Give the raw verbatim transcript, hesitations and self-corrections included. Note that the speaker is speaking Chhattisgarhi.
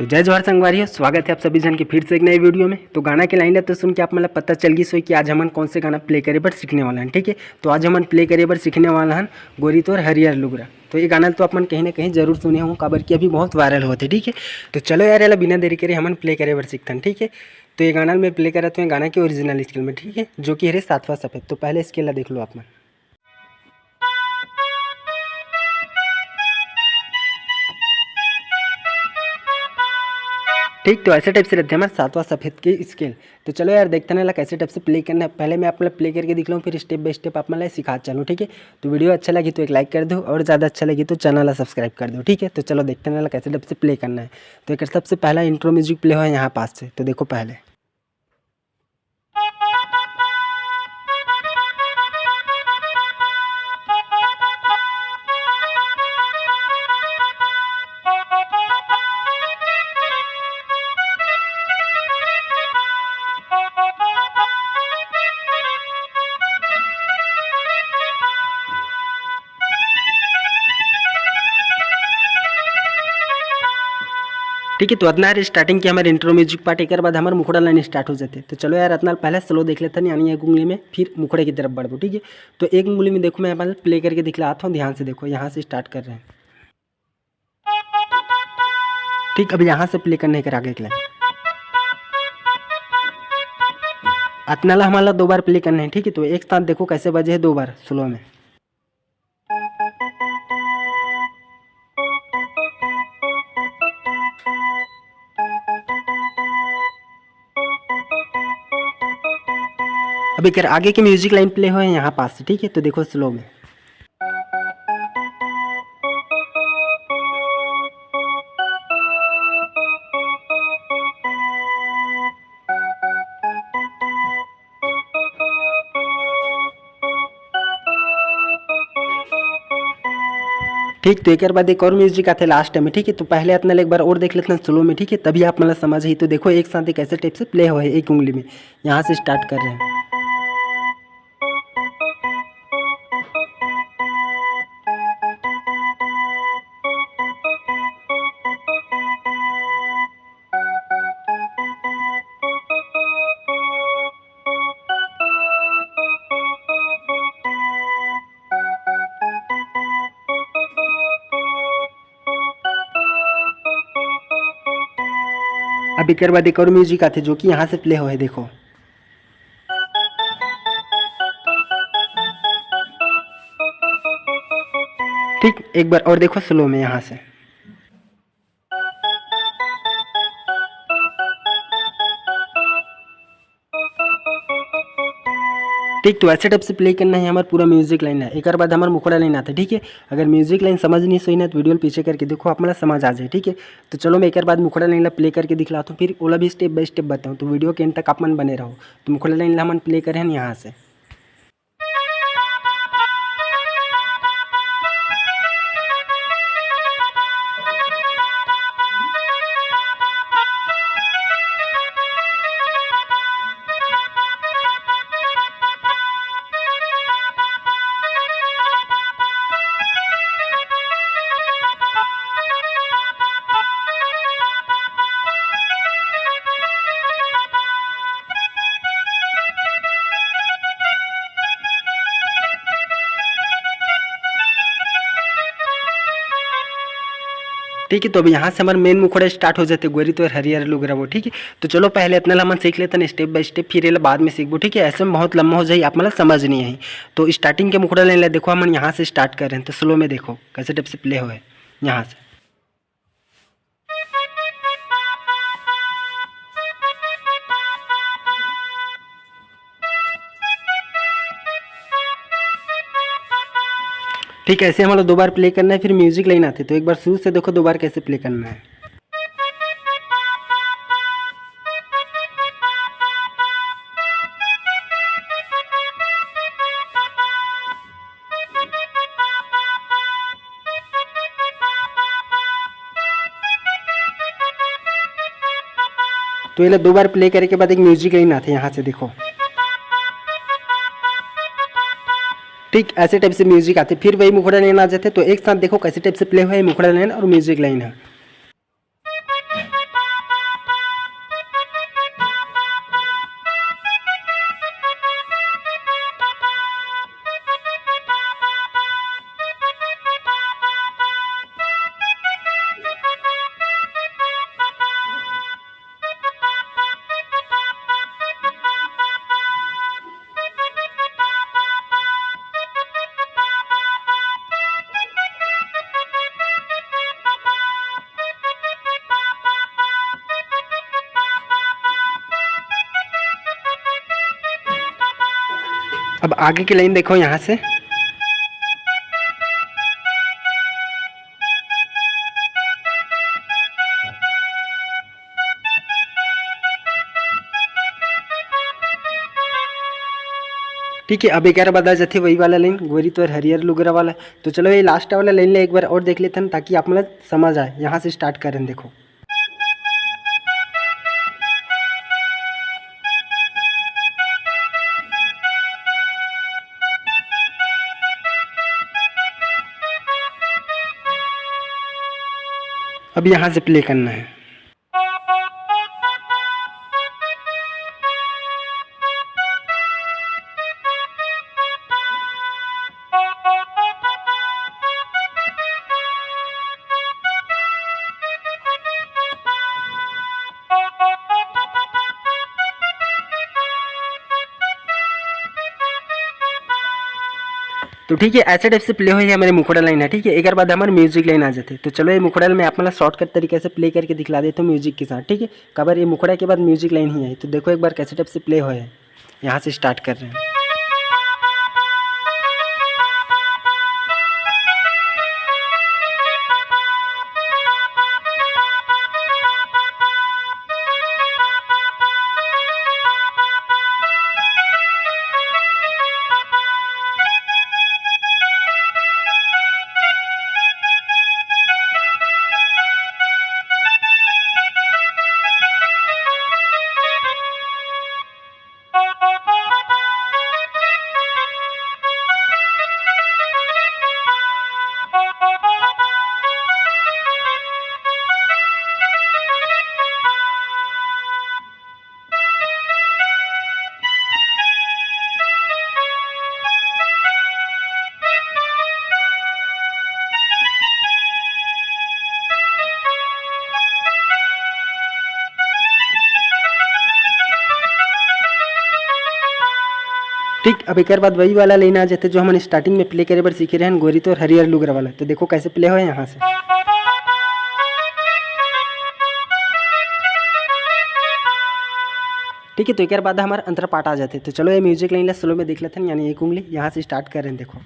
तो जय जोहार संगवारी हो, स्वागत है आप सभी जन के फिर से एक नए वीडियो में। तो गाना के लाइन ला तो सुन के आप मन ला पता चल गिस होही कि आज हमन कौन से गाना प्ले करे बर सीखने वाला हन, ठीक है। तो आज हमन प्ले करे बर सीखने वाला हन गोरी तोर हरियर लुगरा। तो ये गाना तो आप मन कहीं ना कहीं जरूर सुने हो, काबर कि अभी बहुत वायरल होत हे, ठीक है। तो चलो यार, एला बिना देरी करे हमन प्ले करे बर सीखथन, ठीक है। तो ये गाना मैं प्ले करत हूँ गाना के ओरिजिनल स्केल में, ठीक है, जो कि हरे सातवां सफेद। तो पहले स्केल ला देख लो आप मन। ठीक, तो ऐसे टाइप से रहिथे हमर सातवां सफेद के स्केल। तो चलो यार, देखथन एला कैसे टाइप से प्ले करना है। पहले मैं आप मन ला प्ले करके दिखलाऊँ, फिर स्टेप बाय स्टेप आप मन ला सिखात चलूँ, ठीक है। तो वीडियो अच्छा लगी तो एक लाइक कर दो, और ज़्यादा अच्छा लगी तो चैनल ला सब्सक्राइब कर दो, ठीक है। तो चलो देखथन एला कैसे टाइप से प्ले करना है। तो एक सबसे पहला इंट्रो म्यूजिक प्ले होय यहाँ पास से, तो देखो पहले। ठीक है, तो अतना हरे स्टार्टिंग के हमर इंट्रो म्यूजिक पार्ट, एकर बाद हमर मुखड़ा लाइन स्टार्ट हो जाथे। तो चलो यार, अतना पहले स्लो देख लेथन, यानी एक उंगली में, फिर मुखड़े की तरफ बढ़बो, ठीक है। तो एक उंगली में देखो, मैं अपन प्ले करके दिखलात हूँ, ध्यान से देखो, यहाँ से स्टार्ट कर रहे हैं। ठीक, अब यहाँ से प्ले करने के आगे के लाइन, अतना ला हमन ला दो बार प्ले करना है, ठीक है। तो एक साथ देखो कैसे बजे है दो बार स्लो में। अब एकर आगे के म्यूजिक लाइन प्ले होय यहाँ पास से, ठीक है। तो देखो स्लो में। ठीक, तो एकर बाद एक और म्यूजिक आथे लास्ट में, ठीक है। तो पहले अतना ले एक बार और देख लेथन स्लो में, ठीक है, तभी आप मन ला समझ ही। तो देखो एक साथ एक ऐसे टाइप से प्ले होय है एक उंगली में, यहाँ से स्टार्ट कर रहे हैं। अब एकर बाद एक और म्यूजिक आथे, जो कि यहाँ से प्ले होय, देखो। ठीक, एक बार और देखो स्लो में यहाँ से। ठीक, तो ऐसे टाइप से प्ले करना है हमर पूरा म्यूजिक लाइन है। एकर बाद हमर मुखड़ा लाइन आथे, ठीक है। अगर म्यूजिक लाइन समझ नहीं सोई ना, तो वीडियो ल पीछे करके देखो, आप मन ला समझ आ जाए, ठीक है। तो चलो, मैं एकर बाद मुखड़ा लाइन ला प्ले करके दिखलाता हूँ, फिर ओला भी स्टेप बाय स्टेप बताऊँ। तो वीडियो के एंड तक आप मन बने रहो। तो मुखड़ा लाइन ला हमन प्ले करे हन यहाँ से। ठीक है, तो अब यहाँ से हमर मेन मुखड़ा स्टार्ट हो जाथे, गोरी तोर हरियर लुगरा वो, ठीक है। तो चलो, पहले अतना ला हमन सीख लेथन स्टेप बाय स्टेप, फिर एला बाद में सीखबो, ठीक है। ऐसे में बहुत लम्बा हो जाही, आप मन ला समझ नहीं आही। तो स्टार्टिंग के मुखड़ा लाइन ला देखो, हमन यहाँ से स्टार्ट कर रहे हैं, तो स्लो में देखो कैसे टाइप से प्ले होय यहाँ से। ठीक है, ऐसे हमन ला दो बार प्ले करना है, फिर म्यूजिक लाइन आथे। तो एक बार शुरू से देखो, दो बार कैसे प्ले करना है। तो एला दो बार प्ले करे के बाद एक म्यूजिक लाइन आथे, यहाँ से देखो। ठीक ऐसे टाइप से म्यूजिक आथे, फिर वही मुखड़ा लाइन आ जाथे। तो एक साथ देखो कैसे टाइप से प्ले होय मुखड़ा लाइन और म्यूजिक लाइन ह। अब आगे की लाइन देखो यहाँ से। ठीक है, अब एकर बाद आ जाथे वही वाला लाइन, गोरी तोर हरियर लुगरा वाला। तो चलो, ये लास्ट वाला लाइन ला एक बार और देख लेथन, ताकि आप मन ला समझ आए। यहाँ से स्टार्ट करें, देखो। अब यहाँ से प्ले करना है। तो ठीक है, ऐसे टाइप से प्ले होए, ये हमर मुखड़ा लाइन है। ठीक है, एकर बाद हमर म्यूजिक लाइन आ जाथे। तो चलो, ये मुखड़ा ल मैं आप मन ला शॉर्टकट तरीका से प्ले करके दिखला देथों म्यूजिक के साथ। ठीक है, काबर ये मुखड़ा के बाद म्यूजिक लाइन ही आए। तो देखो एक बार कैसे टाइप से प्ले होए है। यहाँ से स्टार्ट कर रहे हैं। ठीक, अब एकर बाद वही वाला लाइन आ जाथे, जो हमन स्टार्टिंग में प्ले करे बर सीखे रहन, गोरी तोर हरियर लुगरा वाला। तो देखो कैसे प्ले होए यहाँ से। ठीक है, तो एकर बाद हमर अंतरा पार्ट आ जाथे। तो चलो, ये म्यूजिक लाइन ला स्लो में देख लेथन, यानी एक उंगली यहाँ से स्टार्ट करें। देखो।